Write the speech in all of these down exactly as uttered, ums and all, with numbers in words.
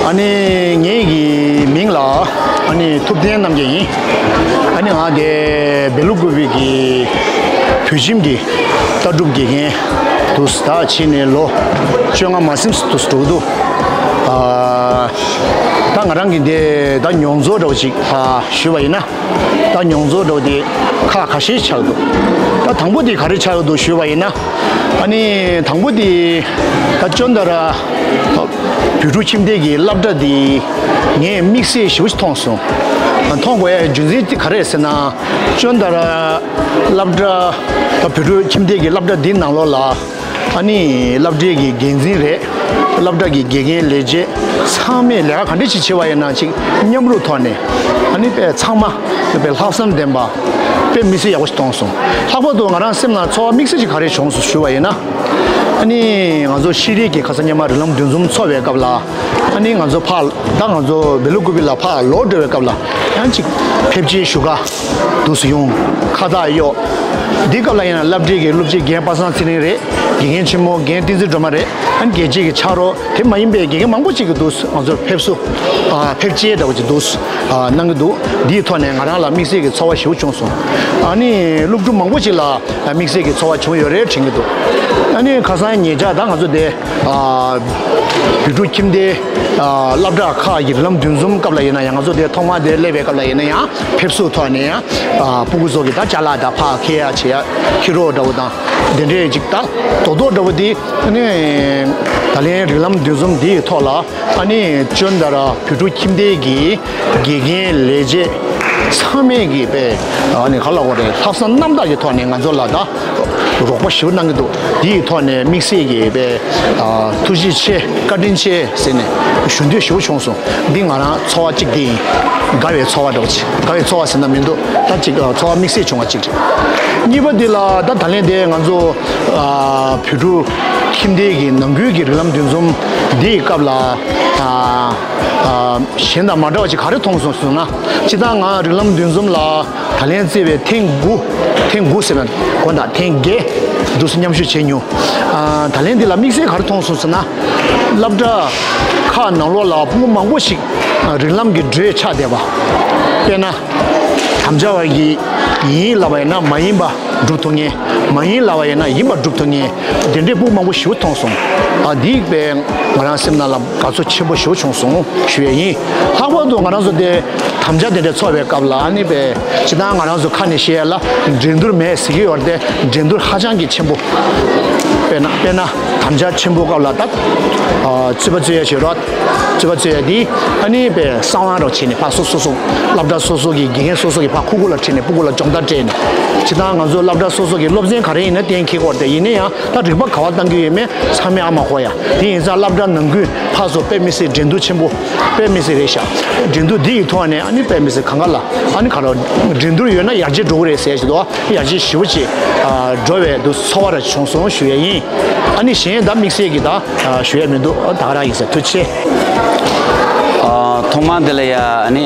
ཨ་ནི་ངའི་གི་མིང་ལ་ཨ་ནི་ཐུབ་བསྟན་རྣམ་རྒྱལ་ཡིན། ཨ་ནི་ང་དེ་སྦེལ་ཀོབ་གི་བོད་ཁྱིམ་གྱི་ལྟ་གྲུབ་དགེ་རྒན་དུ་ད་ཕྱིན་ནས་ལོ་བཅོ་ལྔ་མ་ཟིན་དུ་འགྲོ་གི་འདུག་ཨ། ད་ང་རང་གི་དེ་ད་མྱོང་ཚོར་འདྲ་བོ་ཅིག་ཨ་ཞུས་པ་ཡིན་ན། ད་མྱོང་ཚོར་འདྲ་བོ་དེ་ཁག་ཁ་ཤས་ཆགས་འདུག་ད་དང་པོ་དེ་ག་རེ་ཆགས་འདུག་ཞུས་པ་ཡིན་ན། ཨ་ནི་དང་པོ་དེ་ད་ཅོན་ཏ་ར་བོད་ཕྲུག་ཁྱིམ་སྡེ་གི་སློབ་གྲྭ་དེ་ངས་དམིགས་བསལ་ཞེ་པོ་ཞིག་མཐོང་སོང་། མཐོང་དགོས་ཡ་རྒྱུ་མཚན་དེ་ག་རེ་ཟེར་ན། ཅོན་ཏ་ར་སློབ་གྲྭ་ད་བོད་ཕྲུག་ཁྱིམ་སྡེ་གི་སློབ་གྲྭ་འདི་ནང་ལོགས་ལ། ཨ་ནི་སློབ་གྲྭའི་གི་འགན་འཛིན་རེད། སློབ་གྲྭ་གི་དགེ་རྒན་ལས་བྱེད་ཚང་མས་ལས་ཀ་ག་འདྲ་ཞིག་བྱེད་པ་ཡིན་ན་ཅིག་མཉམ་རུབ་ཐོག་ནས། ཨ་ནི་དཔེ་ཚང་མ་དཔེ་ལྷག་བསམ་ལྡན་པ། དཔེ་དམིགས་བསལ་ཡག་པོ་ཞིག་མཐོང་སོང་། ལྷག་པར་དུ་ང་རང་སེམས་ནང་ཚོར་བ་དམིགས་བསལ་ཅིག་ག་རེ་བྱུང་སོང་ཞུ་བ་ཡིན་ན། ཨ་ནི་ང་ཚོ་ཤེས་རིག་གི་ཁ་སང་སྔོན་མ་རིགས་ལམ་འདུ་འཛོམས་ཚོགས་པའི་སྐབས་ལ། ཨ་ནི་ང་ཚོ་ཕར་ད་ང་ཚོ་སྦེལ་ཀོབ་ལ་ཕར་ལོག་འགྲོ་བའི་སྐབས་ལ་ཡང་ཅིག་ཕེབས་སྐྱེལ་ཞུ་ག་འདུག་སེ་ཡོང་། ཁ་བཏགས་གཡོགས། འདི་སྐབས་ལ་ཡིན་ན་སློབ་གྲྭའི་གི་སློབ་སྤྱི་རྒན་པ་སངས་ཚེ་རིང་རེད། དགེ་རྒན་ཆེན་མོ་རྒན་བསྟན་འཛིན་སྒྲོལ་མ་རེད། ཨ་ནི་རྒྱལ་གཅེས་ཀྱི་ཕྱག་རོགས་དེ་མ་ཡིན་པའི་དགེ་རྒན་མང་པོ་ཅིག་གི་འདུག་ང་ཚོར་ཕེབས་བསུ། ཨ་ཕེབས་སྐྱེལ་འདྲ་བོ་ཅིག་འདུག་ཨ་གནང་གི་འདུག་འདིའི་ཐོག་ནས་ང་རང་ལ་དམིགས་བསལ་གྱི་ཚོར་བ་ཞེ་པོ་བྱུང་སོང་། ཨ་ནི་སློབ་ཕྲུག་མང་པོ་ཅིག་ལ་དམིགས་བསལ་གྱི་ཚོར་བ་བྱུང་ཡོད་རེད་དྲན་གྱི་འདུག་ཨ་ནི་ཁ་སང་ཉེ་ཆར་ད་ང་ཚོ་དེ་ཨ་བོད་ཕྲུག་ཁྱིམ་སྡེ་ཨ་སློབ་གྲྭ་ཁག་གི་རིགས་ལམ་འདུ་འཛོམས་སྐབས་ལ་ཡིན་ན་ཡང་། ང་ཚོ་དེ་ཐོག་མ་དེ་སླེབས་པའི་སྐབས་ལ་ཡིན་ན་ཡང་ཕེབས་བསུ་ཐོག་ནས་ཡང་ཨ་སྤུ་གུ་ཚོ་གི་ད་ཅ་ལག་ད་ཕར་འཁྱེར་ཡ་བྱེད་ཡ་འཁྱེར་རོགས་འདྲ་བོ་དང་དེ་འདྲས་ཅིག་ད་རྡོག་རྡོག་འདྲ་བོ་དེ། ཨ་ནི་ད་ལན་རིགས་ལམ་འདུ་འཛོམས་འདིའི་ཐོག་ལ་ཨ་ནི་ཅོན་ཏ་ར་བོད་ཕྲུག་ཁྱིམ་སྡེ་གི་དགེ་རྒན་ལས་བྱེད་ཚང་མས་ཀྱིས་དཔེ་ཨ་ནི་ག་ལ་གོ་རེད། ལྷག་བསམ་རྣམ་དག་གི་ཐོག་ནས་ང་ཚོ་ལ་ད་རོགས་པ་ཞེ་པོ་གནང་གི་འདུག་འདིའི་ཐོག་ནས་དམིགས་བསལ་གྱི་དཔེ་ཨ་ཐུགས་རྗེ་ཆེ། བཀའ་དྲིན་ཆེ་ཟེར་ནས་ཞུ་འདོད་ཞེ་པོ་བྱུང་སོང་། འདི་ང་རང་ཚོར་བ་གཅིག་དེ་ཡིན། དགའ་བའི་ཚོར་བ་འདྲ་བོ་ཅིག་དགའ་བའི་ཚོར་བ་ཟེར་ན་མི་འདུག་ད་ཅིག་ཨ་ཚོར་བ་དམིགས་བསལ་བྱུང་བ་གཅིག་རེད། གཉིས་པ་འདི་ལ་ད་ད་ལན་དེ་ང་ཚོ་ཨ་བོད་ཕྲུག་ཁྱིམ་སྡེ་གི་ནང་ཁུལ་གྱི་རིགས་ལམ་འདུ་འཛོམས་འདིའི་སྐབས་ལ་ཨ་ཨ་གཞན་དང་མ་འདྲ་བ་ཅིག་ག་རེ་མཐོང་སོང་ཟེར་ན། སྤྱིར་བཏང་ང་རིགས་ལམ་འདུ་འཛོམས་ལ་ད་ལན་བརྩིས་པའི་ཐེངས་དགུ། ཐེངས་དགུ་ཟེར་ན་དགོངས་དག་ཐེངས་བརྒྱད་འདུག་སེ་མཉམ་ཞུགས་བྱས་མྱོང་། ཨ་ད་ལན་འདི་ལ་དམིགས་བསལ་ག་རེ་མཐོང་སོང་ཟེར་ན། སློབ་གྲྭ་ཁག་ནང་ལོགས་ལ་སྤུ་གུ་མང་པོ་ཞིག་རིགས་ལམ་གྱི་འགྲོས་ཆགས་བསྡད་པ། དཔེར་ན། དམ་བཅའ་བ་གི་ཡིན་ལབ་པ་ཡིན་ན་མ་ཡིན་པ་སྒྲུབ་ཐུབ་མཁན། མ་ཡིན་ལབ་པ་ཡིན་ན་ཡིན་པ་སྒྲུབ་ཐུབ་མཁན། དེ་འདྲའི་སྤུ་གུ་མང་པོ་ཞེ་པོ་མཐོང་སོང་། ཨ་འདི་དཔེ་ང་རང་སེམས་ནང་ལ་དགའ་ཚོར་ཆེན་པོ་ཞེ་པོ་བྱུང་སོང་ཞུ་ཡས་ཡིན། ལྷག་པར་དུ་ང་རང་ཚོ་དེ་དམ་བཅའ་དེ་འདྲ་ཚོགས་པའི་སྐབས་ལ་ཨ་ནི་དཔེ་སྤྱིར་བཏང་ང་རང་ཚོ་ཁ་ནས་བཤད་ཡ་ལ་འགྲན་བསྡུར་མེད་ཟེར་གྱི་ཡོད་རེད་དེ། འགྲན་བསྡུར་ཧ་ཅང་གི་ཆེན་པོ། དཔེར་ན་དཔེར་ན་དམ་བཅའ་ཆེན་པོ་སྐབས་ལ་ད་ཨ་རྩོད་པ་རྩོད་ཡ་བྱེད་རོགས། རྩོད་པ་རྩོད་ཡ་དེ་ཨ་ནི་དཔེ་གསང་བ་རོགས་བྱས་ནས་ཕར་སོ་སོ་སོ་སློབ་གྲྭ་སོ་སོ་གི་དགེ་རྒན་སོ་སོ་གི་ཕར་ཁུག་ཁུག་ལ་ཁྲིད་ནས་སྤུ་གུ་ལ་སྦྱོང་བརྡར་སྤྲད་ནས། སྤྱིར་བཏང་ང་ཚོ་སློབ་གྲྭ་སོ་སོ་གི་སློབ་ཚན་ག་རེ་ཡིན་ན་གཏན་འཁེལ་དགོས་རེད་དེ། ཡིན་ན་ཡང་ད་རིག་པ་ག་པར་བཏང་གི་ཡོད་མེད་ཚང་མས་ཨ་མ་གོ་ཡ། དེ་ཡིན་ཙང་སློབ་གྲྭ་ནང་ཁུལ་ཕར་ཚུར་དཔེ་མི་སྲིད་འགྲན་བསྡུར་ཆེན་པོ། དཔེ་མི་སྲིད་རེད་ཤག་འགྲན་བསྡུར་འདི་ཡི་ཐོག་ནས་ཨ་ནི་དཔེ་མི་སྲིད་གང་ག་ལ་ཨ་ནི་ག་རེ་འགྲན་བསྡུར་ཡོད་ན་ཡར་རྒྱས་འགྲོ་གི་རེད་ཟེར་ཞིག་འདུག་ཡར་རྒྱས་ཞེ་པོ་ཅིག་ཨ་འགྲོ་བའི་འདུག་ཚོར་བ་ར་བྱུང་སོང་ཞུ་ཡས་ཡིན། ཨ་ནི་གཞན་ད་དམིགས་བསལ་གྱི་ད་ཨ་ཞུ་ཡས་མི་འདུག་ཨ་ད་ག་རང་ཡིན་ཟེར། ཐུགས་རྗེ་ཆེ། ཨ་ཐོག་མར་འདི་ལ་ཡ་ཨ་ནི་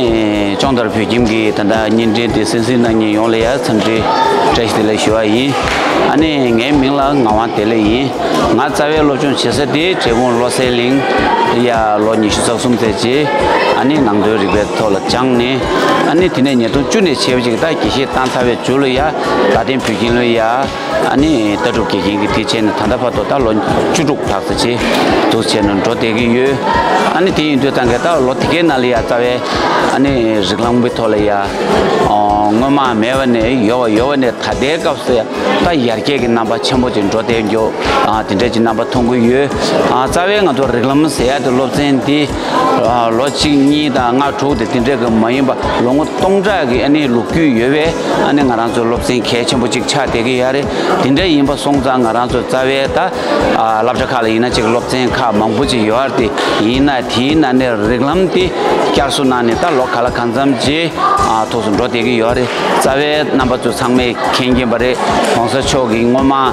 ཅོང་ཏར་བོད་ཁྱིམ་གྱི་ད་ལྟ་བརྙན་འཕྲིན་དེ་གསན་གཟིགས་གནང་མཁན་ཡོངས་ལ་ཡ་འཚམས་འདྲི་བཀྲ་ཤིས་བདེ་ལེགས་ཞུ་བ་ཡིན། ཨ་ནི་ངའི་མིང་ལ་ངག་དབང་བདེ་ལེགས་ཡིན། ང་རྩ་བའི་སློབ་སྦྱོང་བྱེད་ས་དེ་འབྲས་སྤུངས་བློ་གསལ་གླིང་ཡ་ལོ་ཉི་ཤུ་རྩ་གསུམ་ཙམ་ཅིག་ཨ་ནི་ནང་དོན་རིག་པའི་ཐོག་ལ་སྦྱངས་ནས། ཨ་ནི་དེ་ནས་ཉིས་སྟོང་བཅུ་ནས་བྱས་པ་ཅིག་ད་དགེ་བཤེས་བཏང་ཚར་བའི་མཇུག་ལ་ཡ་དགའ་ལྡན་བོད་ཁྱིམ་ལ་ཡ་ཨ་ནི་ལྟ་གྲུབ་དགེ་རྒན་གྱི་དེ་བྱས་ནས་ད་ལྟ་བར་དུ་ད་ལོ་བཅུ་དྲུག་ལྷག་ཙམ་ཅིག་འདུག་བྱས་ནས་འགྲོ་བསྡད་ཀྱི་ཡོད། ཨ་ནི་དེ་ཡིན་དུས་ད་ག་ད་ལོ་དེ་གའི་ནང་ལ་ཡ་རྩ་བའི་ཨ་ནི་རིགས་ལམ་གྱི་ཐོག་ལ་ཡ་སྔོན་མ་མེད་པ་ནས་ཡོད་པ། ཡོད་པ་ནས་ད་ལྟའི་སྐབས་སུ་ཡ་ད་ཡར་རྒྱས་ཀྱི་རྣམ་པ་ཆེན་པོ་ཅིག་འགྲོ་བསྡད་རྒྱུ་ཨ་དེ་འདྲ་ཅིག་རྣམ་པ་མཐོང་གི་ཡོད། ཨ་རྩ་བའི་ང་ཚོ་རིགས་ལམ་ཟེར་ཡ་དེ་སློབ་ཚན་འདི་ཨ་ལོ་གཅིག་གཉིས་དང་ལྔ་དྲུག་དེ་དེ་འདྲ་གི་མ་ཡིན་པ་ལོ་ངོ་སྟོང་ཕྲག་གི་ཨ་ནི་ལོ་རྒྱུས་ཡོད་པའི་ཨ་ནི་ང་རང་ཚོའི་སློབ་ཚན་གལ་ཆེན་པོ་གཅིག་ཆགས་བསྡད་ཀྱི་ཡོད་རེད། དེ་འདྲ་ཡིན་པ་སོང་ཙང་ང་རང་ཚོ་རྩ་བའི་ད་ཨ་སློབ་གྲྭ་ཁག་ལ་ཡིན་ན་གཅིག་སློབ་ཚན་ཁག་མང་པོ་ཅིག་ཡོད་རེད་དེ། ཡིན་ན་དེའི་ནང་ནས་རིགས་ལམ་དེ་བསྐྱར་གསོ་གནང་ནས་ད་ལོ་ག་ལ་གང་འཚམ་ཅིག་ཨ་ཐུག་སུ་འགྲོ་བསྡད་ཀྱི་ཡོད་རེད། རྩ་བའི་རྣམ་པ་ཚོ་ཚང་མས་མཁྱེན་གྱིན་པ་རེད། ༸གོང་ས་མཆོག་གིས་སྔོན་མ་ཨ་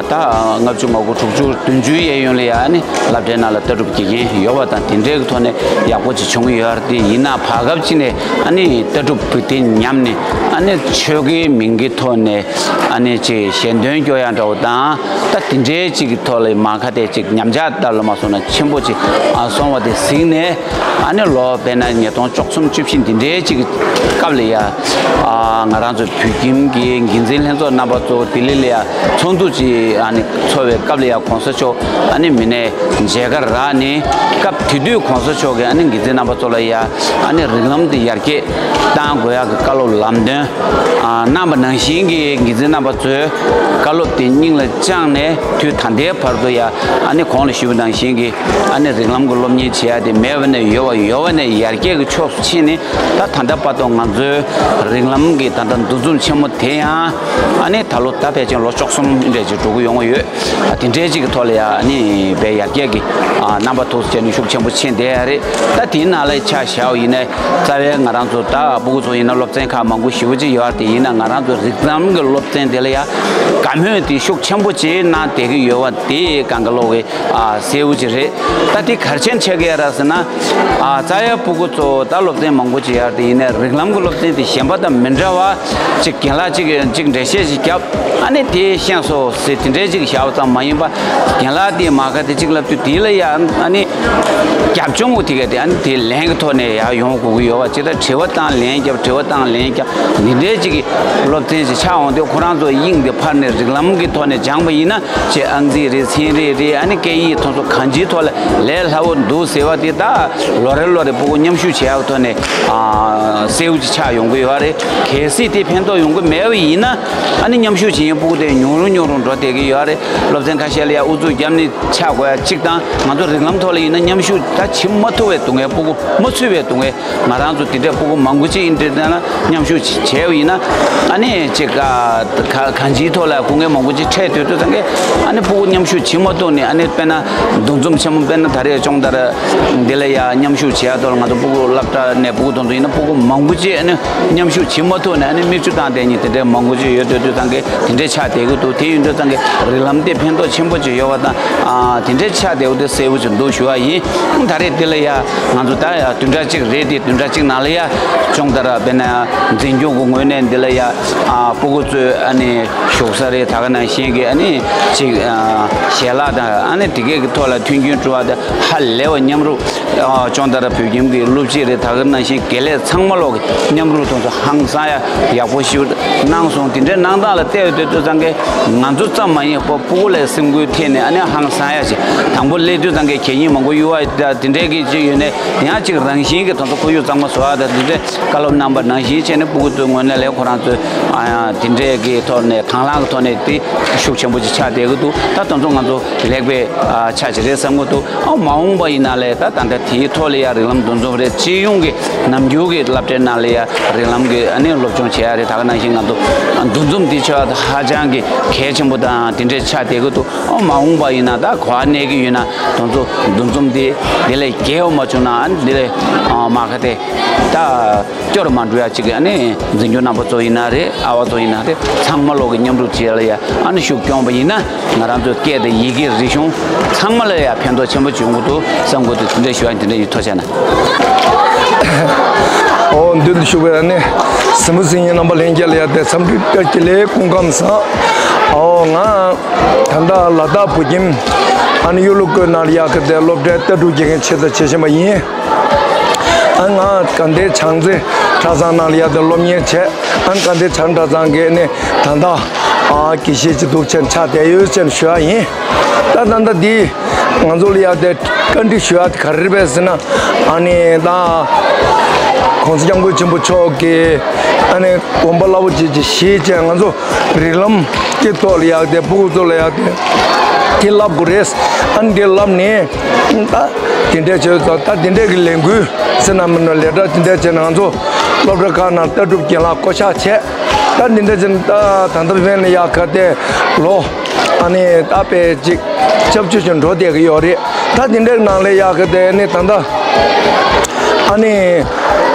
ད་ལྔ་བཅུ་ང་དགུ་དྲུག་ཅུ་བདུན་ཅུའི་གཡས་གཡོན་ལ་ཡ་ཨ་ནི་སློབ་གྲྭའི་ནང་ལ་ལྟ་གྲུབ་དགེ་རྒན་ཡོད་པ་དང་དེ་འདྲའི་གི་ཐོག་ནས་ཡག་པོ་ཅིག་བྱུང་ཡོད་རེད་དེ། ཡིན་ན་བར་སྐབས་ཅིག་ནས་ཨ་ནི་ལྟ་གྲུབ་བོད་དེ་ཉམས་ནས་ཨ་ ཨ་ནི་ཆོས་ཀྱི་མིང་གི་ཐོག་ནས་ཨ་ནི་ཅིག་ཞལ་འདོན་སྐྱོར་ཡ་འདྲ་བོ་དང་། ད་དེ་འདྲའི་ཅིག་གི་ཐོག་ལ་མ་ཁ་དེ་ཅིག་ཉམས་ཆག་ལྟ་ལོ་མ་སོང་ན་ཆེན་པོ་ཅིག་ཨ་སོང་བ་དེ་གཟིགས་ནས། ཨ་ནི་ལོ་དཔེར་ན་ཉིས་སྟོང་བཅུ་གསུམ་བཅུ་བཞི་འདི་འདྲའི་ཅིག་གི་སྐབས་ལ་ཡ། ཨ་ང་རང་ཚོ་བོད་ཁྱིམ་གྱི་འགན་འཛིན་ལྷན་ཚོགས་རྣམ་པ་ཚོ་ལྡི་ལི་ལ་ཡ་ཚོགས་འདུ་ཅིག་ཨ་ནི་ཚོགས་པའི་སྐབས་ལ་ཡ་གོང་ས་མཆོག་ཨ་ནི་མི་སྣའི་མཇལ་ཁ་རག་ནས། སྐབས་དེ་དུས་གོང་ས་མཆོག་གིས་ཨ་ནི་འགན་འཛིན་རྣམ་པ་ཚོ་ལ་ཡ་ཨ་ནི་རིགས་ལམ་དེ་ཡར་རྒྱས་བཏང་དགོས་ཡག་གི་བཀའ་སློབ་ལམ་སྟོན་ཨ་གནང་བ་ནང་བཞིན་གྱི། འགན་འཛིན་རྣམ་པ་ཚོས་བཀའ་སློབ་དེ་སྙིང་ལ་བཅངས་ནས། དུས་ད་ལྟའི་བར་དུ་ཡ་ཨ་ནི་གོང་ལ་ཞུས་པ་ནང་བཞིན་གྱི་ཨ་ནི་རིགས་ལམ་གྱི་སློབ་གཉེར་བྱེད་ཡ་དེ་མེད་པ་ནས་ཡོད་པ། ཡོད་པ་ནས་ཡར་རྒྱས་ཀྱི་ཕྱོགས་སུ་ཕྱིན་ནས། ད་ད་ལྟ་བར་དུ་ང་ཚོའི་རིགས་ལམ་གྱི་ད་ལྟ་འདུ་འཛོམས་ཆེན་མོ་དེ་ཡང་ཨ་ནི་ད་ལོ་ད་ཕལ་ཆེར་ལོ་བཅུ་གསུམ་འདྲ་ཅིག་འགྲོ་གི་ཡོང་གི་ཡོད། ཨ་དེ་འདྲའི་ཅིག་གི་ཐོག་ལ་ཡ་ཨ་ནི་དཔེ་ཡར་རྒྱས་ཀྱི་ཨ་རྣམ་པ་ཐུགས་སུ་བྱས་ནས་ཤུགས་ཆེན་པོ་ཕྱིན་བསྡད་ཡ་རེད། ད་དེའི་ནང་ལ་ཆ་བཞག་པ་ཡིན་ན། རྩ་བའི་ང་རང་ཚོ་ད་སྤུ་གུ་ཚོ་ཡིན་ན་སློབ་ཚན་ཁག་མང་པོ་ཞེ་པོ་ཅིག་ཡོད་རེད། དེ་ཡིན་ན་ང་རང་ཚོ་རིགས་ལམ་གྱི་སློབ་ཚན་དེ་ལ་ཡ་དགའ་མོས་དེ་ཤུགས་ཆེན་པོ་ཅིག་གནང་བསྡད་ཀྱི་ཡོད་པ་དེ་གང་ག་ལོག་གི་ཨ་གསལ་པོ་ཅིག་རེད། ད་དེ་ག་རེ་བྱས་ནས་ཆགས་ཀྱི་ཡོད་རེད་ཟེར་ན། ཨ་རྩ་བའི་སྤུ་གུ་ཚོ་ད་སློབ་ཚན་མང་པོ་ཅིག་ཡོད་རེད། དེ་ཡིན་ན་རིགས་ལམ་གྱི་སློབ་ཚན་དེ་གཞན་པ་དང་མི་འདྲ་བ་ཅིག་རྒན་ལགས་ཅིག་གིས་ཅིག་འགྲེལ་བཤད་ཅིག་བརྒྱབ། ཨ་ནི་དེ་ཤེས་སོང་ཟེར་དེ་འདྲའི་ཅིག་བཞག་པ་ཙམ་མ་ཡིན་པ། རྒན་ལགས་དེས་མ་ག་དེ་ཅིག་ལབ་དུས་དེ་ལ་ཡ་ཨ་ནི་རྒྱབ་ལྗོངས་དེ་ག་དེ་ཨ་ནི་དེ་ལན་གྱི་ཐོག་ནས་ཡར་ཡོང་དགོས་ཀྱི་ཡོད་པ། ཅིག་ད་དྲི་བ་བཏང་ལན་རྒྱབ། དྲི་བ་བཏང་ལན་རྒྱབ། འདི་འདྲའི་ཅིག་གི་སློབ་ཚན་ཅིག་ཆགས་འོང་དུས། ཁོ་རང་ཚོ་དབྱིངས་དེ་ཕར་ནས་རིགས་ལམ་གྱི་ཐོག་ནས་སྦྱངས་པ་ཡིན་ན། ཅིག་ཨང་རྩིས་རེད། ཚན་རིག་རེད། ཨ་ནི་སྐད་ཡིག་ཐོག་ཚོ་གང་ཅིའི་ཐོག་ལ་ལས་སླ་པོ་འདུག་ཟེར་བ་དེ་ད་ལོ་རེ་ལོ་རེ་སྤུ་གུ་མཉམ་ཞུགས་བྱེད་ཡག་ཐོག་ནས་ཨ་གསལ་པོ་ཅིག་ཆགས་ཡོང་གི་ཡོད་རེད། གལ་སྲིད་དེ་ཕན་ཐོགས་ཡོང་གི་མེད་པ་ཡིན་ན། ཨ་ནི་མཉམ་ཞུགས་བྱེད་མཁན་སྤུ་གུ་དེ་ཉུང་རུ་ཉུང་རུ་འགྲོ་བསྡད་ཀྱི་ཡོད་རེད། སློབ་ཚན་ཁ་ཤས་ལ་ཡ་ཨུ་ཚུགས་བརྒྱབ་ནས་ཆགས་དགོས་ཡ་གཅིག་དང་། ང་ཚོ་རིགས་ལམ་ཐོག་ལ་ཡིན་ན་མཉམ་ཞུགས་ད་བྱེད་མ་ཐུབ་པའི་སྡུག་བསྔལ། སྤུ་གུ་མ་ཚུད་པའི་སྡུག་བསྔལ། ང་རང་ཚོ་དེ་འདྲའི་སྤུ་གུ་མང་པོ་ཅིག་ཡིན་དེ་ལ་མཉམ་ཞུགས་བྱས་པ་ཡིན་ན། ཨ་ནི་ཅིག་ག་ག་གང་ཅིའི་ཐོག་ལ་སྐུ་ངལ་མང་པོ་ཅིག་འཕྲད་སྡོད་དུས་ཙང་གི། ཨ་ནི་སྤུ་གུ་མཉམ་ཞུགས་བྱེད་མ་ཐུབ་ནས། ཨ་ནི་དཔེར་ན་འདུ་འཛོམས་ཆེན་མོ། དཔེར་ན་ད་རེས་སྦྱོང་བརྡར་འདི་ལ་ཡ་མཉམ་ཞུགས་བྱེད་ཡ་ཐོག་ལ། ང་ཚོ་སྤུ་གུ་སློབ་གྲྭ་ནས་སྤུ་གུ་དེ་ཚོ་ཡིན་ན་སྤུ་གུ་མང་པོ་ཅིག་ཨ་ནི་མཉམ་ཞུགས་བྱེད་མ་ཐུབ་ནས། ཨ་ནི་མིག་ཆུ་བཏང་བསྡད་མཁན་དེ་འདྲའི་མང་པོ་ཅིག་ཡོད་སྡོད་དུས་ཙང་གི་དེ་འདྲའི་ཆགས་བསྡད་ཀྱི་འདུག་དེ་ཡིན་དུས་ཙང་གི་རིགས་ལམ་དེ་ཕན་ཐོགས་ཆེན་པོ་ཅིག་ཡོད་པ་དང་། ཨ་དེ་འདྲའི་ཆགས་བསྡད་པ་དེ་གསལ་པོ་ཅིག་འདུག་ཞུ་བ་ཡིན། ད་རེས་དེ་ལ་ཡ་ང་ཚོ་ད་ཡ་བདུན་ཕྲག་གཅིག་རེད་དེ། བདུན་ཕྲག་གཅིག་ནང་ལ་ཡ་སྦྱོང་བརྡར་དཔེར་ན་འཛིན་སྐྱོང་གི་ངོས་ནས་འདི་ལ་ཡ་ཨ་སྤུ་གུ་ཚོའི་ཨ་ནི་བཞུགས་ས་རེད། ད་ག་ནང་བཞིན་གྱི་ཨ་ནི་ཅིག་ཨ་ཞལ་ལག་དང་། ཨ་ནི་དེ་གའི་གི་ཐོག་ལ་མཐུན་རྐྱེན་སྤྲོད་པ་དང་། ཧ་ལས་པ་མཉམ་རུབ། ཨ་སྦྱོང་བརྡར་བོད་ཁྱིམ་གྱི་སློབ་སྤྱི་རེད། ད་ག་ནང་བཞིན་དགེ་ལས་ཚང་མ་ལོག་གི་མཉམ་རུབ་དེ་ཚོ་ཧང་སང་ཡ་ཡག་པོ་ཞིག་གནང་སོང་། དེ་འདྲའི་གནང་སྟངས་ལ་བལྟས་ཡོང་དུས་ཙང་གི་ང་ཚོ་ཙམ་མ་ཡིན་པ་སྤུ་གུ་ལ་སེམས་འགུལ་ཐེབས་ནས། ཨ་ནི་ཧང་སང་ཡ་ཞིག་དང་པོ་སླེབས་དུས་ཙང་གི་གད་སྙིགས་མང་པོ་གཡུར་བ་དེ་འདྲའི་གི་ཅིག་ཡོད་ནས། ཡང་ཅིག་རང་བཞིན་གྱི་དེ་ཚོ་ཁོར་ཡུག་གཙང་མ་བཟོ་བ་དང་། དེ་འདྲའི་བཀའ་སློབ་གནང་པ་ནང་བཞིན་བྱས་ནས་སྤུ་གུ་ཚོའི་ངོས་ནས་ལས་ཁོ་རང་ཚོས་ཨ་དེ་འདྲའི་གི་ཐོག་ནས་དང་བླངས་ཀྱི་ཐོག་ནས་དེ་ཤུགས་ཆེན་པོ་ཅིག་ཆགས་བསྡད་ཀྱི་འདུག་ད་དེ་ཚོ་ང་ཚོ་ལེགས་པའི་ཨ་ཆ་ཅིག་རེད་བསམ་གྱི་འདུག་ཨ་མ་འོངས་པ་ཡིན་ན་ལས་ད་ད་ལྟ་དེའི་ཐོག་ལ་ཡ་རིགས་ལམ་འདུ་འཛོམས་རེད། སྤྱི་ཡོངས་ཀྱི་ནམ་རྒྱུན་གྱི་སློབ་གྲྭའི་ནང་ལ་ཡ་རིགས་ལམ་གྱི་ཨ་ནི་སློབ་སྦྱོང་བྱེད་ཡ་རེད། ད་ག་ནང་བཞིན་ང་ཚོ་འདུ་འཛོམས་འདི་ཆ་ཧ་ཅང་གི་གལ་ཆེན་པོ་དང་དེ་འདྲའི་ཆགས་བསྡད་ཀྱི་འདུག་ཨ་མ་འོངས་པ་ཡིན་ན་ད་ག་པར་གནས་ཀྱི་ཡོད་ན། དེ་ཚོ་འདུ་འཛོམས་འདི་དེ་ལས་བརྒལ་བ་མ་བྱུང་ན། ཨ་ནི་དེ་ལས་ཨ་མ་ག་དེ་ད་སྐྱོ་རུ་མ་འགྲོ་ཡ་ཅིག་ཨ་ནི་འཛིན་སྐྱོང་རྣམ་པ་ཚོ་ཡིན་ན་རེད། ཨ་བ་ཚོ་ཡིན་ན་རེད། ཚང་མ་ལོག་གི་མཉམ་རུབ་བྱས་ལ་ཡ་ཨ་ནི་ཤུགས་སྐྱོང་བ་ཡིན་ན། ང་རང་ཚོའི་སྐད་དང་ཡི་གེ་རིག་གཞུང་ཚང་མ་ལ་ཡ་ཕན་ཐོགས་ཆེན་པོ་བྱུང་གི་འདུག་བསམ་གྱི་འདུག་དེ་འདྲ་ཞུ་བ་དེ་འདྲ་ཡིན། ཐུགས་རྗེ་གནང་། ཨོ་མདུན་དུ་བཞུགས་པའི་ཨ་ནི་གཟིགས་མོ་གཟིགས་མཁན་རྣམ་པ་ལྷན་རྒྱས་ལ་ཡ་དེ་འཚམས་འདྲི་བཀྲ་ཤིས་བདེ་ལེགས། སྐུ་ཁམས་བཟང་། ཨོ་ང་ད་ལྟ་ལ་དྭགས་བོད་ཁྱིམ་ཨ་ནི་གཡུ་ལོ་ཀོའི་ནང་ལ་ཡ་གི་དེ་སློབ་གྲྭའི་ལྟ་གྲུབ་དགེ་རྒན་ཆེད་དུ་བྱེད་བཞིན་པ་ཡིན། ཨ་ང་དགའ་ལྡན་བྱང་རྩེ་གྲྭ་ཚང་ནང་ལ་ཡ་དེ་སློབ་གཉེར་བྱས། ཨ་དགའ་ལྡན་བྱང་གྲྭ་ཚང་གི་ནི་ད་ལྟ་ཨ་དགེ་བཤེས་ཅིག་འདུག་བྱས་ཆགས་བསྡད་ཡོད་ཅེས་ཞུ་བ་ཡིན། ད་ད་ལྟ་འདི་ང་ཚོ་ལ་ཡ་དེ་བཀའ་འདྲི་ཞུ་བ་དེ་ག་རེ་རེད་པས་ཟེར་ན། ཨ་ནི་ད་༸གོང་ས་༸སྐྱབས་མགོན་ཆེན་པོ་མཆོག་གིས་ཨ་ནི་དགོངས་པ་རླབས་པོ་ཆེ་ཅིག་བཞེས་བྱས། ང་ཚོ་རིགས་ལམ་གྱི་ཐོག་ལ་ཡ་དེ་སྤུ་གུ་ཚོ་ལ་ཡ་དེ་དེ་བསླབ་དགོས་རེད། ཨ་ནི་དེ་བསླབ་ནས། ད་དེ་འདྲས་བྱས་ཙང་། ད་དེ་འདྲས་ཀྱི་ལས་འགུལ་ཟེར་ན་མིན་ནོ། ལས་གྲྭ་དེ་འདྲས་བྱས་ནས་ང་ཚོ་སློབ་གྲྭ་ཁག་ནང་ལྟ་གྲུབ་རྒན་ལགས་བསྐོ་གཞག་བྱས། ད་དེ་འདྲས་བྱས་ནས་ད་ད་ལྟ་བར་ལ་ཡ་ག་དེ་ལོ་ཨ་ནི་ད་དཔེ་ཅིག་ཆབས་ཅིག་ཅིག་འགྲོ་བསྡད་ཀྱི་ཡོད་རེད། ད་དེ་འདྲས་ནང་ལ་ཡ་ག་དེ་ནི་ད་ལྟ་ཨ་ནི་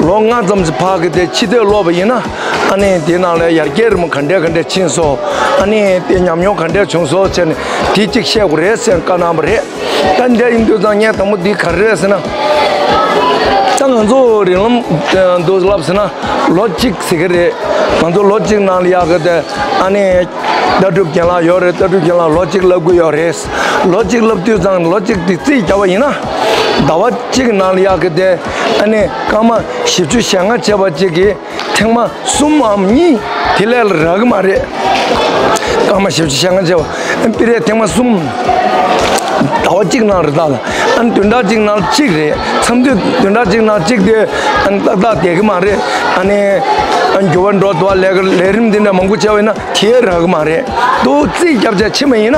ལོ་ལྔ་ཙམ་ཞིག་ཕར་གི་དེ་ཕྱི་ལྟས་ཀློག་པ་ཡིན་ན། ཨ་ནི་དེ་ནང་ལ་ཡར་རྒྱས་རིམ་པ་ག་འདྲས་ག་འདྲས་ཕྱིན་སོང་། ཨ་ནི་དེ་ཉམས་མྱོང་ག་འདྲས་བྱུང་སོང་བྱས་ནས་དེ་གཅིག་བཤད་དགོས་རེད་ཟེར་བཀའ་གནང་བ་རེད། ད་འདྲ་ཡིན་དུས་ཙང་ངས་དང་པོ་འདི་ག་རེ་རེད་ཟེར་ན། ད་ ང་ཚོ་རིགས་ལམ་འདུག་ལབ་ཟེར་ན་ལོ་གཅིག་ཟེར་གི་རེད། ང་ཚོ་ལོ་གཅིག་ནང་ལ་ཡག་གི་དེ་ཨ་ནི་ལྟ་གྲུབ་རྒན་ལགས་ཡོད་རེད། ལྟ་གྲུབ་རྒན་ལགས་ལོ་གཅིག་བསླབ་གི་ཡོད་རེད། ལོ་གཅིག་བསླབ་དུས་ཙང་ལོ་གཅིག་དེ་རྩིས་བརྒྱབ་པ་ཡིན་ན་ཟླ་བ་གཅིག་ནང་ལ་ཡག་གི་དེ་ཨ་ནི་སྐར་མ་བཞི་བཅུ་ཞེ་ལྔ་བྱས་པ་གཅིག་གིས། ཐེངས་མ་གསུམ་མམ་གཉིས་དེ་ལས་ལ་རག་གི་མ་རེད། སྐར་མ་བཞི་བཅུ་ཞེ་ལྔ་བྱས་པ་ཨ་ནི་པི་རེད། ཐེངས་མ་གསུམ་ཟླ་བ་གཅིག་ནང་རེད་ད་ལ། ཨ་ནི་བདུན་ཕྲག་གཅིག་ནང་གཅིག་རེད། མཚམས་དུས་བདུན་ཕྲག་གཅིག་ནང་གཅིག་དེ་ཨ་ནི་ཏག་ཏག་བསྡད་གི་མ་རེད། ཨ་ནི་ཨ་ནི་འགྱུར་བ་འགྲོ་འདུག་བ། ལས་ཀ་ལས་རིམ་འདི་འདྲ་མང་པོ་བྱས་པ་ཡིན་ན་དེ་རག་གི་མ་རེད། འདུག་རྩིས་རྒྱབ་བྱས་ཕྱིན་པ་ཡིན་ན་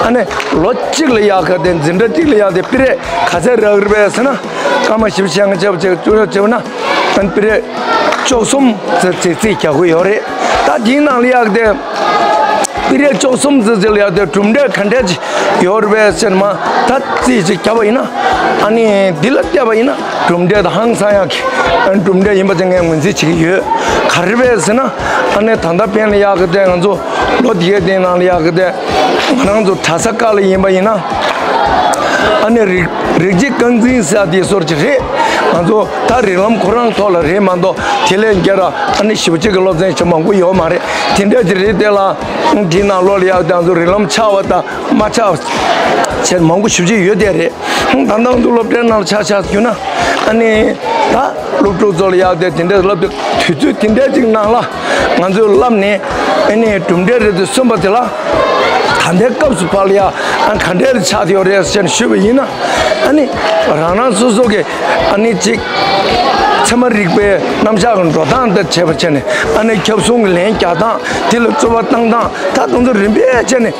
ཨ་ནི་ལོ་གཅིག་ལ་ཡག་ག་དེ་འཛིན་གྲྭ་གཅིག་ལ་ཡག་དེ་པི་རེད་ག་ཚད་རག་གི་རེད་པས་ཟེར་ན། སྐར་མ་བཞི་བཅུ་ཞེ་ལྔ་བྱས་པ་བྱས་བཅུ་ཡོད་བྱས་པ་ན། ཨ་ནི་པི་རེད་བཅུ་གསུམ་ཙམ་ཙིག་ཙིག་རྒྱག་གི་ཡོད་རེད། ད་དེའི་ནང་ལ་ཡག་དེ་པི་རེད་བཅུ་གསུམ་ཙམ་ཙིག་ལ་ཡག་དེ་གྲུབ་འབྲས་ག་འདྲས་ཅིག་ཡོད་རེད་པས་ཟེར་ན་མ། ད་རྩིས་ཅིག་བརྒྱབ་པ་ཡིན་ན་ཨ་ནི་འདི་ལ་བལྟས་པ་ཡིན་ན་གྲུབ་འབྲས་དང་ཧང་སང་ཡག་གི་ཨ་ནི་གྲུབ་འབྲས་ཡིན་པ་ཅིག་ངས་ངོས་འཛིན་བྱེད་ཀྱི་ཡོད། ག་རེ་རེད་པས་ཟེར་ན་ཨ་ནི་ད་ལྟ་ཕན་ལ་ཡག་གི་དེ་ང་ཚོ་ལོ་འདི་གའི་དེའི་ནང་ལ་ཡག་གི་དེ་ང་རང་ཚོ་གྲྭ་ས་ཁག་ལ་ཡིན་པ་ཡིན་ན་ཨ་ནི་རིགས་རིགས་གཅིག་རྐང་འཛིན་ཟེར་དེ་སོར་གྱི་རེད། ང་ཚོ་ད་རིགས་ལམ་ཁོ་རང་ཐོག་ལ་རེད་མ་གཏོགས་དེ་ལས་བརྒལ་ར་ཨ་ནི་ཞེ་པོ་ཅིག་གི་སློབ་ཚན་ཞིག་མང་པོ་ཡོད་མ་རེད། དེ་འདྲ་ཅིག་རེད། དེ་ལ་དེ་ནང་ལོགས་ལ་ཡག་དེ་ང་ཚོ་རིགས་ལམ་ཆགས་པ་དང་མ་ཆགས་བྱས་མང་པོ་ཞེ་པོ་ཅིག་ཡོད་དེ་རེད། ད་ལྟ་ང་ཚོ་སློབ་གྲྭའི་ནང་ལ་ཆ་བཞག་རྒྱུ་ན་ཨ་ནི་ད་སློབ་ཕྲུག་ཚོ་ལ་ཡག་དེ་དེ་འདྲ་སློབ་དེ་དུས་ཚོད་དེ་འདྲ་ཅིག་ནང་ལ་ང་ཚོས་བསླབ་ནས་ཨ་ནི་གྲུབ་འབྲས་རེ་ཚོ་སོན་པ་དེ་ལ་ད་ལྟའི་སྐབས་སུ་བབས་ལ་ཡ་ཨ་ག་འདྲས་ལ་ཆགས་ཡོད་རེད་ཟེར་ནས་ཞུས་པ་ཡིན་ན། ཨ་ནི་རང་རང་སོ་སོ་གི་ཨ་ནི་གཅིག་ཚད་མ་རིག་པའི་རྣམ་གཞག་གི་འགྲོ་སྟངས་དང་བྱས་པ་བྱས་ནས་ཨ་ནི་ཁྱབ་གསུམ་གྱི་ལན་རྒྱག་སྟངས་དེ་ལ་རྩོལ་བ་བཏང་སྟངས་ད་དེ་ཚོ་རིམ་པས་བྱས་ནས་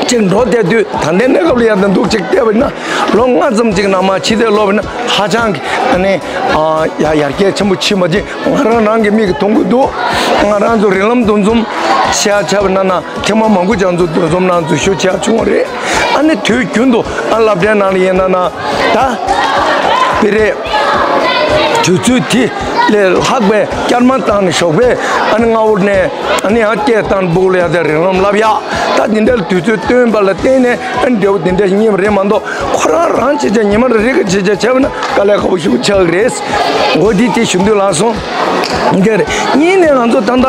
གཅིག་འགྲོ་བསྡད་དུས་ད་ལྟའི་གནས་སྐབས་ལ་ཡ་ད་འདུག་གཅིག་བལྟས་པ་ཡིན་ན། ལོ་ལྔ་ཙམ་ཅིག་ནང་མ་ཕྱི་དེ་སློབ་ན་ཧ་ཅང་གི་ཨ་ནི་ཨ་ཡ་ཡར་རྒྱས་ཆེན་པོ་ཕྱིན་པ་ཅིག་ང་རང་རང་གི་མིག་གིས་མཐོང་གི་འདུག་ང་རང་ཚོ་རིགས་ལམ་འདུ་འཛོམས་བྱས་ཆགས་པ་ན་ན་ཐེངས་མ་མང་པོ་ཅིག་ང་ཚོ་འདུ་འཛོམས་ནང་འཛུལ་ཞུགས་བྱས་བྱུང་བ་རེད། ཨ་ནི་དུས་རྒྱུན་དུ་ཨ་སློབ་གྲྭའི་ནང་ལ་ཡིན་ན་ན་ད་པི་རེད་དུས་ཚོད་དེ་ལས་ལྷག་པའི་བསྐྱར་མ་བཏང་ནས་ཞོགས་པའི་ཨ་ནི་སྔ་བོར་ནས་ཨ་ནི་ཨ་སྐད་བཏང་སྦུག་ལ་ཡ་དེ་རིགས་ལམ་བསླབ་ཡག་ད་དེ་འདྲ་ལ་དུས་ཚོད་བཏོན་པ་ལ་བརྟེན་ནས་ཨ་ནི་འབྲས་བུ་དེ་འདྲ་ཞིག་རྙེད་པ་རེད་མ་གཏོགས། ཁོ་རང་རང་བྱེད་བྱ་ཉི་མ་རེ་རེ་གི་བྱེད་བྱ་བྱས་པ་ན་དཀའ་ལས་ཁག་པོ་ཞིག་ཆགས་ཀྱི་རེད། འོ་དེ་དེ་ཞུ་འདོད་ལགས་སོང་། འདི་རེད། གཉིས་ནས་ང་ཚོ་ད་ལྟ་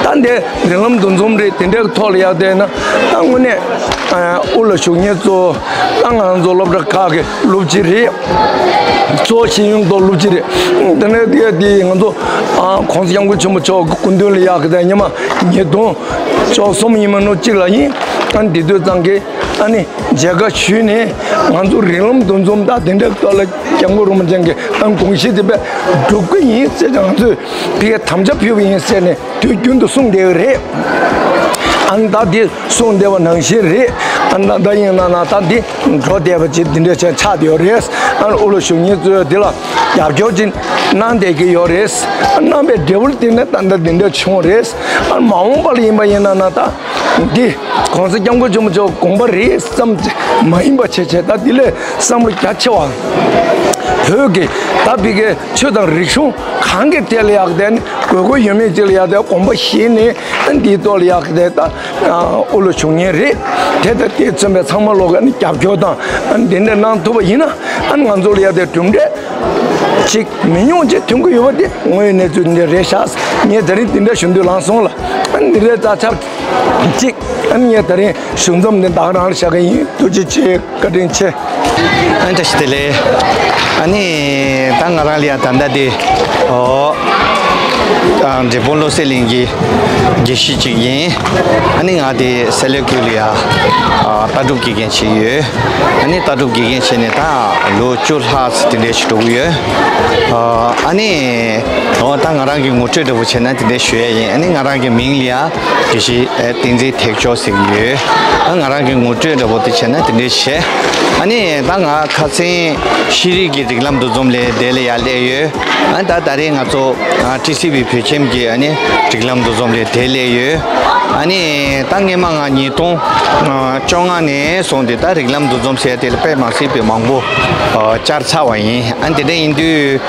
ད་འདི་རིགས་ལམ་འདུ་འཛོམས་རེད། དེ་འདྲའི་ཐོག་ལ་ཡག་བསྡད་ན་ད་དངོས་གནས་དབུ་ལ་བཞུགས་མཁན་གཙོ་བོ་ད་ང་ཚོ་སློབ་གྲྭ་ཁག་གི་སློབ་སྤྱི་རེད། གཙོ་བོ་ཤེས་ཡོན་ཐོག་སློབ་སྤྱི་རེད། དེ་ནས་དེ་དེ་ང་ཚོ་༸གོང་ས་༸སྐྱབས་མགོན་ཆེན་པོ་མཆོག་གི་སྐུ་མདུན་ལ་ཡག་གི་ད་ཉི་མ་ཉིས་སྟོང་བཅུ་གསུམ་ཡིན་མ་ནོ་གཅིག་ལ་ཡིན། ཨ་འདི་དུས་ཙང་གི་ཨ་ནི་མཇལ་ཁ་ཞུས་ནས་ང་ཚོ་རིགས་ལམ་འདུ་འཛོམས་དང་དེ་འདྲའི་ཐོག་ལ་སྐྱབས་མགོན་རིན་པོ་ཆེ་གི་ཨ་དགོངས་གཞི་དེ་བས་སྒྲུབ་ཀྱི་ཡིན་ཟེར་ང་ཚོས་དེ་གའི་དམ་བཅའ་ཕུལ་བ་ཡིན་ཟེར་ནས་དུས་རྒྱུན་དུ་གསུངས་བསྡད་ཡོད་རེད། ཨ་ནི་ད་དེ་གསུངས་བསྡད་པ་ནང་བཞིན་རེད། ཨ་ནི་ད་ད་ཡིན་ན་ན་ད་འདི་འགྲོ་བསྡད་པ་ཅིག་འདི་འདྲ་ཅན་ཆགས་བསྡད་ཡོད་རེད། ཨ་ནི་དབུ་ལ་བཞུགས་མཁན་ཚོས་འདི་ལ་རྒྱབ་སྐྱོར་ཅིག་གནང་བསྡད་ཀྱི་ཡོད་རེད། ཨ་གནང་བའི་འབྲས་བུ་དེ་ནི་ད་ལྟ་འདི་འདྲ་བྱུང་རེད། ཨ་ནི་མ་འོངས་པ་ལ་ཡིན་པ་ཡིན་ན་ན་ད། འདི་༸གོང་ས་༸སྐྱབས་མགོན་ཆེན་པོ་མཆོག་དགོངས་པ་རེད་བསམ་གྱི་མ་ཡིན་པ་བྱས་བྱས་ད་འདི་ལས་བསམ་བློ་རྒྱ་ཆེ་བ། བོད་ཀྱི་ད་བི་ཀའི་ཆོས་དང་རིག་གཞུང་གང་གི་ཐད་ལ་ཡག་དེ་ནི་དགོས་མཁོ་ཡོད་མེད་ཅིག་ལ་ཡག་དེ་དགོངས་པ་བཞེས་ནས་འདིའི་ཐོག་ལ་ཡག་དེ་ད་དབུ་ལ་བཞུགས་མཁན་རེད། དེ་ལྟར་དེ་མཚོན་པའི་ཚང་མ་ལོག་གི་ནི་རྒྱབ་སྐྱོར་དང་འདི་འདྲ་གནང་ཐུབ་པ་ཡིན་ན་ཨ་ནི་ང་ཚོ་ལ་ཡག་དེ་གྲུབ་འབྲས་ཅིག་མི་ཉུང་ཅིག་ཐོན་གྱི་ཡོད་པ་དེ་དངོས་ཡོད་གནས་ཚུལ་འདི་རེད་ཤག་ངས་དེ་རིང་འདི་འདྲ་ཞུ་འདོད་ལངས་སོང་ལ། ཨ་ནི་འདི་རེད། ད་ཆབས་ཅིག་ཨ་ནི་ངས་དེ་རིང་ཞུ་མཚམས་འདི་བདག་རང་ལ་བཞག་གི་ཡིན། ཐུགས་རྗེ་ཆེ། བཀའ་དྲིན་ཆེ། ཨ་ནི་བཀྲ་ཤིས་བདེ་ལེགས། ཨ་ནི་ད་ང་རང་ལ་ཡ་ད་ལྟ་དེ་ཨོ་ཨ་འབྲས་སྤུངས་བློ་གསལ་གླིང་གི་དགེ་བཤེས་ཅིག་ཡིན། ཨ་ནི་ང་དེ་སེ་ལེ་ཁུལ་ལ་ཡ་ཨ་ལྟ་གྲུབ་དགེ་རྒན་བྱས་ཡོད། ཨ་ནི་ལྟ་གྲུབ་དགེ་རྒན་བྱས་ནས་ད་ལོ་བཅུ་ལྷག་ཙམ་དེ་འདྲ་ཞིག་འགྲོ་གི་ཡོད། ཨ་ནི་འོ་ད་ང་རང་གི་ངོ་སྤྲོད་འདྲ་པོ་བྱས་ན་དེ་འདྲ་ཞུ་ཡ་ཡིན། ཨ་ནི་ང་རང་གི་མིང་ལ་ཡ་དགེ་བཤེས་བསྟན་འཛིན་ཐེག་མཆོག་ཟེར་གྱི་ཡོད། ཨ་ང་རང་གི་ངོ་སྤྲོད་འདྲ་པོ་དེ་བྱས་ན་དེ་འདྲ་བྱས། ཨ་ནི་ད་ང་ཁ་སང་ཤེས་རིག་གི་རིགས་ལམ་འདུ་འཛོམས་ལ་དེ་ལ་ཡ་སླེབས་ཡོད། ཨ་ནི་ད་ད་རེས་ང་ཚོ་ཨ་ཊི་སི་ཝི་བོད་ཁྱིམ་གྱི་ཨ་ནི་རིགས་ལམ་འདུ་འཛོམས་ལ་དེ་སླེབས་ཡོད། ཨ་ནི་ད་སྔས་མ་ང་ཉིས་སྟོང་བཅོ་ལྔ་ནས་བཟུང་སྟེ་ད་རིགས་ལམ་འདུ་འཛོམས་ཟེར་དེ་ལ་དཔེ་མ་སྲིད་པའི་མང་པོ་བཅར་ཚར་བ་ཡིན། ཨ་དེ་འདྲ་ཡིན་དུས་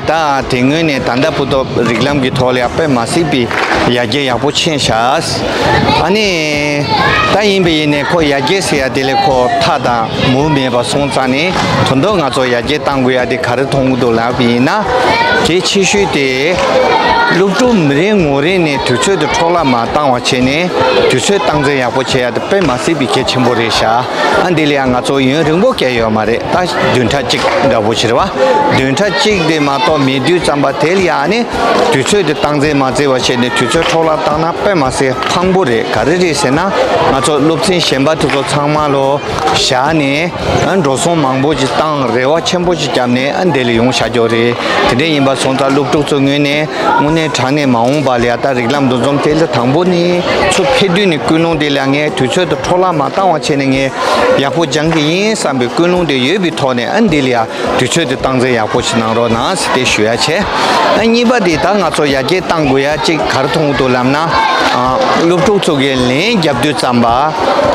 ད་དེ་སྔོན་ནས་ད་ལྟ་བར་དུ་རིགས་ལམ་གྱི་ཐོག་ལ་ཡང་དཔེ་མ་སྲིད་པའི་ཡར་རྒྱས་ཡག་པོ་ཕྱིན་ཤག་ཨ་ནི་ད་ཡིན་པ་ཡིན་ནས་ཁོ་ཡར་རྒྱས་ཟེར་ཡ་དེ་ལས་ཁོ་མཐའ་དང་མུ་མེད་པ་སོང་ཙང་ནས་དོན་དུ་ང་ཚོ་ཡར་རྒྱས་གཏང་དགོས་ཡ་དེ་ག་རེ་མཐོང་གི་འདུག་ལབ་པ་ཡིན་ན། གལ་ཆེ་ཤོས་དེ་སློབ་ཕྲུག་མི་རེ་ངོ་རེ་ནས་དུས་ཚོད་དེ་འཕྲོ་བརླག་མ་བཏང་བ་བྱས་ནས་དུས་ཚོད་སྟངས་འཛིན་ཡག་པོ་བྱེད་ཡ་དེ་དཔེ་མ་སྲིད་པའི་གལ་ཆེན་པོ་རེད་ཤག་ཨ་འདི་ལ་ཡང་ང་ཚོ་ཡུན་རིང་པོ་བསྐྱལ་ཡོད་མ་རེད། ད་བདུན་ཕྲག་གཅིག་འདྲ་པོ་ཞིག་རེད་བ། བདུན་ཕྲག་གཅིག་དེ་མ་གཏོགས་མེད་དུས་ཙམ་པ་དེ་ལ་ཡང་ནི་དུས་ཚོད་དེ་སྟངས་འཛིན་མ་བྱས་པ་བྱས་ནས་དུས་ཚོད་འཕྲོ་བརླག་བཏང་ན་དཔེ་མ་སྲིད་ཕངས་པོ་རེད། ག་རེ་རེད་ཟེར་ན་ང་ཚོ་སློབ་ཚན་གཞན་པ་དེ་ཚོ་ཚང་མ་ལོ་བཞག་ནས་ཨ་འགྲོ་སོང་མང་པོ་ཞིག་བཏང་རེ་བ་ཆེན་པོ་ཞིག་བརྒྱབ་ནས་ཨ་འདི་ལ་ཡོང་བཞག་རྒྱུ་རེད། དེ་འདྲ་ཡིན་པ་སོང་ཙང་སློབ་ཕྲུག་ཚོ་ངོས་ནས་དངོས་གནས་དྲང་གནས་མ་འོངས་པ་ལ་ཡ་ད་རིགས་ལམ་འདུ་འཛོམས་དེ་ལ་དང་པོ་ནས་ཚུར་ཕེབས་དུས་ནས་ཀུན་སློང་དེ་ལ་ངས་དུས་ཚོད་དེ་འཕྲོ་བརླག་མ་བཏང་བ་བྱས་ནས་ངས་ཡག་པོ་སྦྱང་གི་ཡིན་བསམ་པའི་ཀུན་སློང་དེ་ཡོད་པའི་ཐོག་ནས་ཨ་འདི་ལ་ཡ་དུས་ཚོད་དེ་སྟངས་འཛིན་ཡག་པོ་ཞིག་གནང་རོགས་གནང་ཟེར་དེ་ཞུ་ཡ་བྱས། ཨ་གཉིས་པ་དེ་ད་ང་ཚོ་ཡར་རྒྱས་གཏང་དགོས་ཡ་གཅིག་ག་རེ་མཐོང་གི་འདུག་ལབ་ན། ཨ་སློབ་ཕྲུག་ཚོ་གིས་ལན་རྒྱབ་དུས་ཙམ་པ་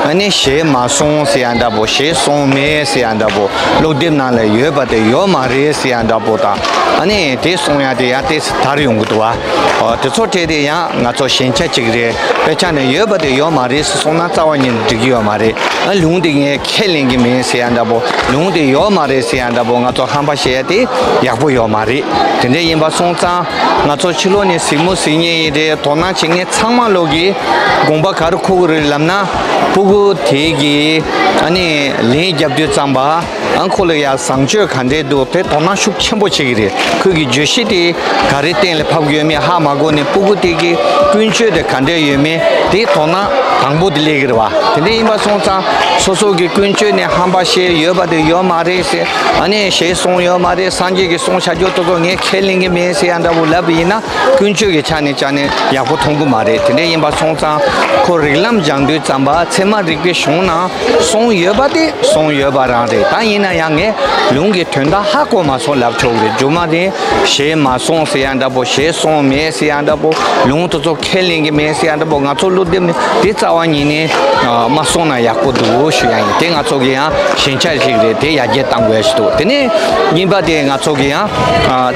ཨ་ནི་ཞེ་མ་སོང་ཟེར་ཡ་འདྲ་པོ། ཞེ་སོང་མེད་ཟེར་ཡ་འདྲ་པོ། སློབ་དེབ་ནང་ལ་ཡོད་པ་དེ་ཡོད་མ་རེད་ཟེར་ཡ་འདྲ་པོ་དང་། ཨ་ནི་དེ་གསུང་ཡ་དེ་ཡང་ཏོག་ཙམ་དར་ཡོང་གི་འདུག་བ། ཨོ་དེ་ཚོ་གྲས་དེ་ཡང་ང་ཚོ་ཞན་ཆ་གཅིག་རེད། དཔེ་ཆ་ནས་ཡོད་པ་དེ་ཡོད་མ་རེད་ཟེར་གསུངས་ན་རྩ་བ་ཉིད་ནས་འགྲིག་གི་ཡོད་མ་རེད། ཨ་ལུང་དེ་ངས་ཁས་ལེན་གྱི་མིན་ཟེར་ཡ་འདྲ་པོ། ལུང་དེ་ཡོད་མ་རེད་ཟེར་ཡ་འདྲ་པོ། ང་ཚོ་ཧམ་པ་བཤད་ཡ་དེ་ཡག་པོ་ཡོད་མ་རེད། དེ་འདྲ་ཡིན་པ་སོང་ཙང་ང་ཚོ་ཕྱི་ལོགས་ནས་གཟིགས་མོ་གཟིགས་མཁན་ཡིན་རེད། དོ་སྣང་བྱེད་མཁན་ཚང་མ་ལོག་གིས་དགོངས་པ་ག་རེ་འཁོར་གི་རེད་ལབ་ན། སྤུ་གུ་དེ་གིས་ཨ་ནི་ལན་རྒྱབ་དུས་ཙམ་པ། ཨ་ཁོ་ལ་ཡ་བཟང་སྤྱོད་ག་འདྲས་འདུག་དེ་དོ་སྣང་ཤུགས་ཆེན་པོ་བྱེད་ཀྱི་རེད། ཁོས་ཀྱི་བརྗོད་གཞི་དེ་ག་རེ་སྟེང་ལ་ཕབ་ཀྱི་ཡོད་མེད་ཧ་མ་གོ་ནས། སྤུ་གུ་དེ་གི་ཀུན་སྤྱོད་དེ་ག་འདྲས་ཡོད་མེད་དེ་དོ་སྣང་དང་པོ་དེ་སླེབས་ཀྱི་རེད་བ། དེ་འདྲ་ཡིན་པ་སོང་ཙང་སོ་སོ་གི་ཀུན་སྤྱོད་ནས་ཧམ་པ་བཤད་ཡོད་པ་དེ་ཡོད་མ་རེད་ཟེར། ཨ་ནི་ཞེ་སོང་ཡོད་མ་རེད། སངས་རྒྱས་ཀྱི་གསུང་བྱ་རྒྱུ་དེ་ཚོ་ངས་ཁས་ལེན་གྱི་མེད་ཟེར་ཡ་འདྲ་པོ་ལབ་པ་ཡིན་ན། ཀུན་སྤྱོད་ཀྱི་ཆ་ནས་ཅང་ནས་ཡག་པོ་མཐོང་གི་མ་རེད། དེ་འདྲ་ཡིན་པ་སོང་ཙང་ཁོ་རིགས་ལམ་སྦྱང་དུས་ཙམ་པ་ཚད་མ་རིག་པའི་གཞུང་ནང་གསུངས་ཡོད་པ་དེ་གསུངས་ཡོད་པ་རང་རེད། ད་ཡིན་ན་ཡང་ངས་ལུང་གི་དོན་དག་ཧ་གོ་མ་སོང་ལབ་ཆོག་གི་རེད། རྒྱུ་མ་དེ་ཞེ་མ་སོང་ཟེར་ཡ་འདྲ་པོ། ཞེ་སོང་མེད་ཟེར་ཡ་འདྲ་པོ། ལུང་དེ་ཚོ་ཁས་ལེན་གྱི་མེད་ཟེར་ཡ་འདྲ་པོ། ང་ཚོ་སློབ་དེབ་ནས་དེ་རྩ་བ་ཉིད་ནས་མ་གསུངས་ན་ཡག་པོ་འདུག་ཞུ་ཡ་ཡིན། དེ་ང་ཚོ་གི་ཡང་ཞན་ཆ་ཞིག་རེད། དེ་ཡར་རྒྱས་གཏང་དགོས་ཡ་ཞིག་འདུག་དེ་ནས་གཉིས་པ་དེ་ང་ཚོ་གི་ཡང་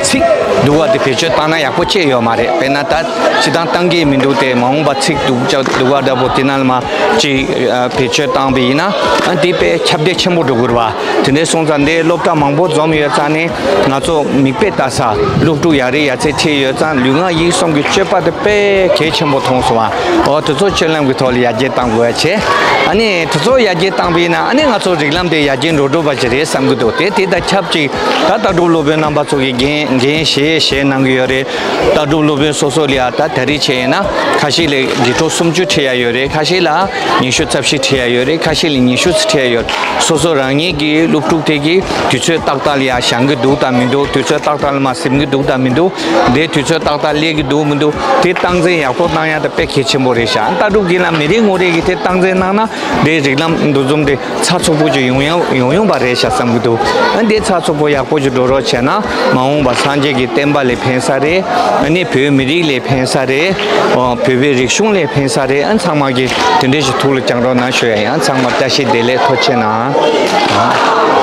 ཚིག་སྡུག་པ་དེ་བེད་སྤྱོད་བཏང་ན་ཡག་པོ་ཅིག་ཡོད་མ་རེད། དཔེར་ན་ད་སྤྱིར་བཏང་བཏང་གི་མི་འདུག་དེ་མ་འོངས་པ་ཚིག་སྡུག་ཅག་སྡུག་པ་འདྲ་པོ་དེ་ནང་ལ་མ་ཅིག་བེད་སྤྱོད་བཏང་པ་ཡིན་ན། ཨ་དེ་དཔེ་ཁྱབ་གདལ་ཆེན་པོ་འགྲོ་གི་རེད་བ། དེ་འདྲ་སོང་ཙང་འདི་སློབ་གྲྭ་མང་པོ་འཛོམས་ཡོད་ཙང་ནས་ང་ཚོ་མིག་དཔེ་ལྟ་ས་སློབ་ཕྲུག་ཡ་རེ་ཡ་ཚེ་ཁྲིད་ཡོད་ཙང་ལུས་ངག་ཡིད་གསུམ་གྱི་སྤྱོད་པ་དེ་དཔེ་གལ་ཆེན་པོ་མཐོང་སོང་བ། འོ་དེ་ཚོ་སྤྱོད་ལམ་གྱི་ཐོག་ལ་ཡར་རྒྱས་གཏང་དགོས་ཡ་བྱས། ཨ་ནི་དེ་ཚོ་ཡར་རྒྱས་བཏང་པ་ཡིན་ན་ཨ་ནི་ང་ཚོ་རིགས་ལམ་དེ་ཡར་རྒྱས་འགྲོ་འགྲོ་བ་ཞིག་རེད་བསམ་གྱི་འདུག་དེ་དེ་དང་ཆབས་ཅིག་ད་ལྟ་གྲུབ་སློབ་དཔོན་རྣམ་པ་ཚོ་གི་འགན་འགན་བཞེས་བཞེས་གནང་གི་ཡོད་རེད། ལྟ་གྲུབ་སློབ་དཔོན་སོ་སོ་ལ་ཡ་ད་ད་རེས་བྱས་ཡིན་ན་ཁ་ཤས་ལ་དགེ་ཕྲུག་སུམ་ཅུ་ཁྲིད་ཡ་ཡོད་རེད། ཁ་ཤས་ལ་ཉི་ཤུ་རྩ་བཞི་ཁྲིད་ཡ་ཡོད་རེད། ཁ་ཤས་ལ་ཉི་ཤུ་ཙམ་ཁྲིད་ཡ་ཡོད་རེད། སོ་སོ་རང་ཉིད་ཀྱི་སློབ་ཕྲུག་དེ་གིས་དུས་ཚོད་ཏག་ཏག་ལ་ཡ་སྦྱང་གི་འདུག་དང་མི་འདུག་དུས་ཚོད་ཏག་ཏག་ལ་མ་ཟིན་གི་འདུག་དང་མི་འདུག་འདིའི་དུས་ཚོད་ཏག་ཏག་སླེབས་ཀྱི་འདུག་མི་འདུག་དེ་སྟངས་འཛིན་ཡག་པོ་གནང་ཡ་ད་དཔེ་གལ་ཆེན་པོ་རེད་ཤག་ལྟ་གྲུབ་ཀྱི་ལ་མི་རེ་ངོ་རེ་གིས་དེ་སྟངས་འཛིན་གནང་ན་འདིའི་རིགས་ལམ་འདུ་འཛོམས་དེ་ཚགས་ཚུད་པོ་ཅིག་ཡོང་ཡོང་ཡོང་ཡོང་པ་རེད་ཤག་བསམ་གྱི་འདུག་ཨ་འདི་ཚགས་ཚུད་པོ་ཡག་པོ་ཅིག་འགྲོ་རོགས་བྱས་ན་མ་འོངས་པ་སངས་རྒྱས་ཀྱི་བསྟན་པ་ལ་ཕན་ས་རེད། ཨ་ནི་བོད་མི་རིགས་ལ་ཕན་ས་རེད། ཨོ་བོད་པའི་རིག་གཞུང་ལ་ཕན་ས་རེད། ཨ་ཚང་མ་གིས་དེ་འདྲས་ཞིག་ཐུགས་ལ་བཅངས་རོགས་གནང་ཞུ་ཡ་ཡིན། ཨ་ཚང་མ་བཀྲ་ཤིས་བདེ་ལེགས། ཐུགས་རྗེ་གནང་།